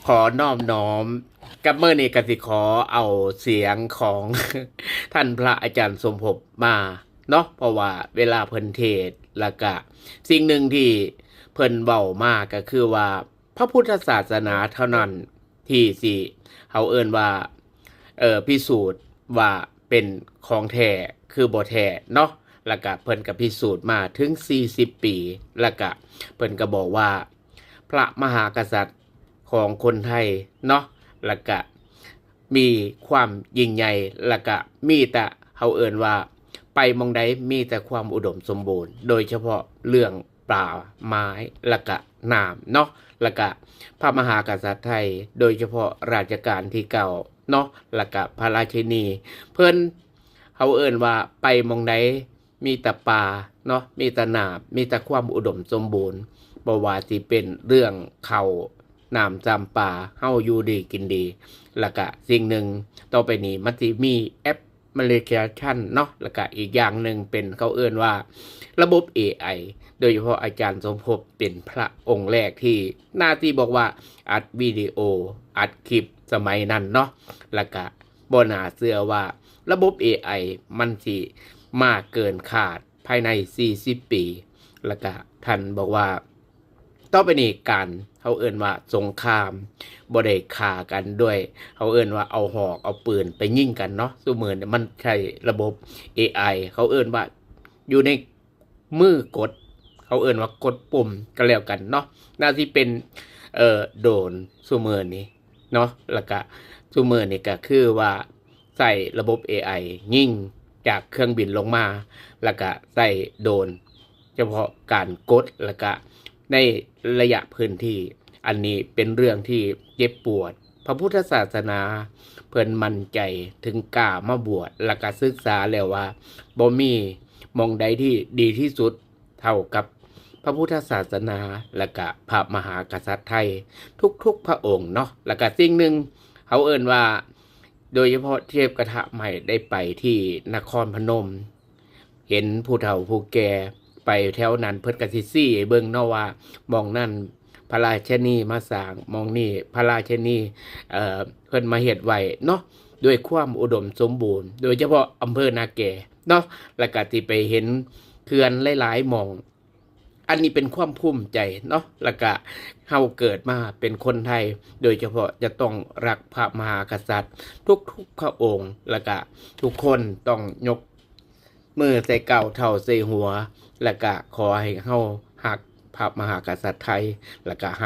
ຂໍນ້ອມນ້ອມ ກັບມື້ນີ້ກໍຊິຂໍເອົາສຽງຂອງ ທ່ານພະອາຈານສົມພົບມາເນາະ ເພາະວ່າເວລາເພິ່ນເທດ ແລ້ວກະສິ່ງໜຶ່ງທີ່ເພິ່ນເວົ້າມາກໍຄືວ່າ ພະພຸດທະສາສະໜາເທົ່ານັ້ນທີ່ຊິ ເຮົາເອີ້ນວ່າ ເອີ ພິສູດວ່າເປັນຂອງແທ້ຄືບໍ່ແທ້ເນາະ. ແລ້ວກະເພິ່ນກະພິສູດມາເຖິງສີ່ສິບປີ ແລ້ວກະເພິ່ນກະບອກວ່າ ພະມະຫາກະສັດຂອງຄົນໄທເນາະ ແລ້ວກະມີຄວາມຍິ່ງໃຫຍ່ ແລ້ວກະມີແຕ່ ເຮົາເອີ້ນວ່າ ໄປໝ່ອງໃດມີແຕ່ຄວາມອຸດົມສົມບູນ ໂດຍສະເພາະເລື່ອງປ່າໄມ້ ແລ້ວກະນ້ຳເນາະ ແລ້ວກະພະມະຫາກະສັດໄທ ໂດຍສະເພາະລາຊະການທີເກົ້າເນາະ ແລ້ວກະພະລາຊິນີ ເພິ່ນ ເຮົາເອີ້ນວ່າໄປໝ່ອງໃດ ມີແຕ່ປ່າເນາະ ມີແຕ່ນ້ຳ ມີແຕ່ຄວາມອຸດົມສົມບູນ ບໍ່ວ່າຊິເປັນເລື່ອງເຂົ້າ ນ້ຳຊຳປາ ເຮົາຢູ່ດີກິນດີ ແລ້ວກະສິ່ງໜຶ່ງຕໍ່ໄປນີ້ມັນຊິມີແອັບພລິເຄຊັນເນາະ ແລ້ວກະອີກຢ່າງໜຶ່ງເປັນ ເຂົາເອີ້ນວ່າລະບົບເອໄອ ໂດຍສະເພາະອາຈານສົມພົບເປັນພະອົງແລກທີ່ໜ້າທີ່ບອກວ່າອັດວິດີໂອ ອັດຄລິບສະໄໝນັ້ນເນາະ ແລ້ວກະ ບໍ່ໜ້າເຊື່ອວ່າລະບົບເອໄອມັນຊິມາເກີນຄາດພາຍໃນສີ່ສິບປີ ແລ້ວກະທ່ານບອກວ່າ ຕໍ່ໄປນີ້ການ ເຮົາເອີ້ນວ່າສົງຄາມ ບໍ່ໄດ້ຂ້າກັນດ້ວຍ ເຮົາເອີ້ນວ່າເອົາຫອກເອົາປືນໄປຍິງກັນເນາະ ຊຸມື້ນີ້ມັນໃຊ້ລະບົບເອໄອ ເຂົາເອີ້ນວ່າຢູ່ໃນ ມືກົດ ເຂົາເອີ້ນວ່າກົດປຸ່ມກໍແລ້ວກັນເນາະ ໜ້າຊິເປັນ ເອີ ໂດຣນຊຸມື້ນີ້ເນາະ ແລ້ວກະຊຸມື້ນີ້ກໍຄືວ່າໃຊ້ລະບົບເອໄອຍິງຈາກເຄື່ອງບິນລົງມາ ແລ້ວກະໃຊ້ໂດຣນສະເພາະການກົດ ແລ້ວກະໃນໄລຍະພື້ນທີ່ ອັນນີ້ເປັນເລື່ອງທີ່ເຈັບປວດ ພະພຸດທະສາສະໜາເພິ່ນໝັ້ນໃຈ ເຖິງກ້າມາບວດ ແລ້ວກະສຶກສາແລ້ວວ່າ ບໍ່ມີໝ່ອງໃດທີ່ດີທີ່ສຸດເທົ່າກັບພະພຸດທະສາສະໜາ ແລ້ວກະພະມະຫາກະສັດໄທທຸກໆພະອົງເນາະ ແລ້ວກະສິ່ງໜຶ່ງ ເຮົາເອີ້ນວ່າ ໂດຍສະເພາະເທບກະທະໃໝ່ໄດ້ໄປທີ່ນະຄອນພະນົມ ເຫັນຜູ້ເຖົ້າຜູ້ແກ່ໄປແຖວນັ້ນ ເພິ່ນກະຊິຊີ້ໃຫ້ເບິ່ງເນາະວ່າ ໝ່ອງນັ້ນພະລາຊະນີມາສ້າງ ໝ່ອງນີ້ພະລາຊະນີ ເອີ ເພິ່ນມາເຮັດໄວ້ເນາະ ດ້ວຍຄວາມອຸດົມສົມບູນ ໂດຍສະເພາະອຳເພີນາແກເນາະ ແລ້ວກະຊິໄປເຫັນເຂື່ອນຫຼາຍໆໝ່ອງ ອັນນີ້ເປັນຄວາມພູມໃຈເນາະ ແລ້ວກະເຮົາເກີດມາເປັນຄົນໄທ ໂດຍສະເພາະຈະຕ້ອງຮັກພະມະຫາກະສັດທຸກໆພະອົງ ແລ້ວກະທຸກຄົນຕ້ອງຍົກ ມືໃສ່ເກົ້າເທົ່າໃສ່ຫົວ ແລ້ວກະຂໍໃຫ້ເຮົາຮັກພະມະຫາກະສັດໄທ ແລ້ວກະ